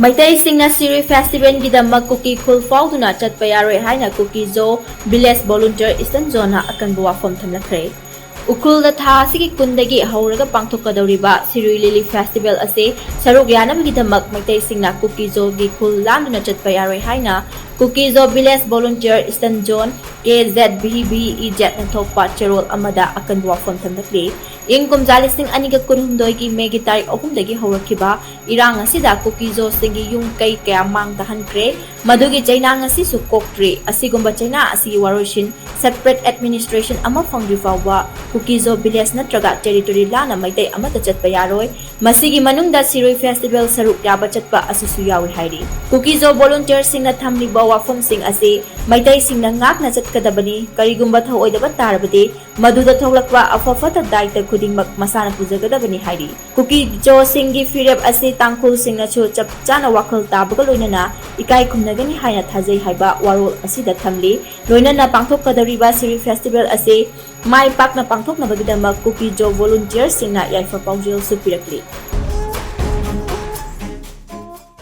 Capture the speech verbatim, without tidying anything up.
ꯃꯩꯇꯩꯁꯤꯡꯅ ꯁꯤꯔꯨꯏ ꯐꯦꯁꯇꯤꯚꯦꯜꯒꯤꯗꯃꯛ ꯀꯨꯀꯤ ꯈꯨꯜ ꯐꯥꯎꯗꯨꯅ ꯆꯠꯄ ꯌꯥꯔꯣꯏ ꯍꯥꯏꯅ ꯀꯨꯀꯤ ꯖꯣ ꯚꯤꯂꯦꯖ ꯚꯣꯂꯨꯟꯇꯤꯌꯔ ꯏꯁꯇꯟ ꯖꯣꯟꯅ ꯑꯀꯟꯕ ꯋꯥꯐꯝ ꯊꯝꯂꯛꯈ꯭ꯔꯦ꯫ ꯎꯈ꯭ꯔꯨꯜꯗ ꯊꯥ ꯑꯁꯤꯒꯤ ꯀꯨꯟꯗꯒꯤ ꯍꯧꯔꯒ ꯄꯥꯡꯊꯣꯛꯀꯗꯧꯔꯤꯕ ꯁꯤꯔꯨꯏ ꯂꯤꯂꯤ ꯐꯦꯁꯇꯤꯚꯦꯜ ꯑꯁꯤ ꯁꯔꯨꯛ ꯌꯥꯅꯕꯒꯤꯗꯃꯛ ꯃꯩꯇꯩꯁꯤꯡꯅ ꯀꯨꯀꯤ ꯖꯣꯒꯤ ꯈꯨꯜ ꯂꯥꯟꯗꯨꯅ ꯆꯠꯄ ꯌꯥꯔꯣꯏ ꯍꯥꯏꯅ ꯀꯨꯀꯤ ꯖꯣ ꯚꯤꯂꯦꯖ ꯚꯣꯂꯨꯟꯇꯤꯌꯔ ꯏꯁꯇꯟ ꯖꯣꯟ ꯀꯦ ꯖꯦꯠ ꯚꯤ ꯚꯤ ꯏ ꯖꯦꯠꯅ ꯊꯣꯛꯄ ꯆꯦꯔꯣꯜ ꯑꯃꯗ ꯑꯀꯟꯕ ꯋꯥꯐꯝ ꯊꯝꯂꯛꯂꯤ꯫ ꯏꯪ ꯀꯨꯝꯖꯥ ꯂꯤꯁꯤꯡ ꯑꯅꯤꯒ ꯀꯨꯟꯍꯨꯝꯗꯣꯏꯒꯤ ꯃꯦꯒꯤ ꯇꯥꯔꯤꯛ ꯑꯍꯨꯝꯗꯒꯤ ꯍꯧꯔꯛꯈꯤꯕ ꯏꯔꯥꯡ ꯑꯁꯤꯗ ꯀꯨꯀꯤ ꯖꯣꯁꯤꯡꯒꯤ ꯌꯨꯝ ꯀꯩ ꯀꯌꯥ ꯃꯥꯡ ꯇꯥꯍꯟꯈ꯭ꯔꯦ꯫ ꯃꯗꯨꯒꯤ ꯆꯩꯅꯥ ꯉꯁꯤꯁꯨ ꯀꯣꯛꯇ꯭ꯔꯤ꯫ ꯑꯁꯤꯒꯨꯝꯕ ꯆꯩꯅꯥ ꯑꯁꯤꯒꯤ ꯋꯥꯔꯣꯏꯁꯤꯟ separate administration ꯑꯃ ꯐꯪꯗ꯭ꯔꯤ ꯐꯥꯎꯕ ꯀꯨꯀꯤ ꯖꯣ ꯚꯤꯂꯦꯖ ꯅꯠꯇ꯭ꯔꯒ ꯇꯦꯔꯤꯇꯣꯔꯤ ꯂꯥꯟꯅ ꯃꯩꯇꯩ ꯑꯃꯠꯇ ꯆꯠꯄ ꯌꯥꯔꯣꯏ꯫ ꯃꯁꯤꯒꯤ ꯃꯅꯨꯡꯗ ꯁꯤꯔꯨꯏ ꯐꯦꯁꯇꯤꯚꯦꯜ ꯁꯔꯨꯛ ꯌꯥꯕ ꯆꯠꯄ ꯑꯁꯤꯁꯨ ꯌꯥꯎꯏ ꯍꯥꯏꯔꯤ꯫ ꯀꯨꯀꯤ ꯖꯣ ꯚꯣꯂꯨꯟꯇꯤꯌꯔꯁꯤꯡꯅ ꯊꯝꯂꯤꯕ ꯋꯥꯐꯝꯁꯤꯡ ꯑꯁꯤ ꯃꯩꯇꯩꯁꯤꯡꯅ ꯉꯥꯛꯅ ꯆꯠꯀꯗꯕꯅꯤ꯫ ꯀꯔꯤꯒꯨꯝꯕ ꯊꯧꯑꯣꯏꯗꯕ ꯇꯥꯔꯕꯗꯤ ꯃꯗꯨꯗ ꯊꯣꯛꯂꯛꯄ ꯑꯐ ꯐꯠꯇ ꯗꯥꯏꯇ ꯈꯨꯗꯤꯡꯃꯛ ꯃꯁꯥꯅ ꯄꯨꯖꯒꯗꯕꯅꯤ ꯍꯥꯏꯔꯤ꯫ ꯀꯨꯀꯤ ꯖꯣꯁꯤꯡꯒꯤ ꯐꯤꯔꯦꯞ ꯑꯁꯤ ꯇꯥꯡꯈꯨꯜꯁꯤꯡꯅꯁꯨ ꯆꯞ ꯆꯥꯅ ꯋꯥꯈꯜ ꯇꯥꯕꯒ ꯂꯣꯏꯅꯅ ꯏꯀꯥꯏ ꯈꯨꯝꯅꯒꯅꯤ ꯍꯥꯏꯅ ꯊꯥꯖꯩ ꯍꯥꯏꯕ ꯋꯥꯔꯣꯜ ꯑꯁꯤꯗ ꯊꯝꯂꯤ꯫ ꯂꯣꯏꯅꯅ ꯄꯥꯡꯊꯣꯛꯀꯗꯧꯔꯤꯕ ꯁꯤꯔꯨꯏ ꯐꯦꯁꯇꯤꯚꯦꯜ ꯑꯁꯤ ꯃꯥꯏ ꯄꯥꯛꯅ ꯄꯥꯡꯊꯣꯛꯅꯕꯒꯤꯗꯃꯛ ꯀꯨꯀꯤ ꯖꯣ ꯚꯣꯂꯨꯟꯇꯤꯌꯔꯁꯤꯡꯅ ꯌꯥꯏꯐ ꯄꯥꯎꯖꯦꯜꯁꯨ ꯄꯤꯔꯛꯂꯤ꯫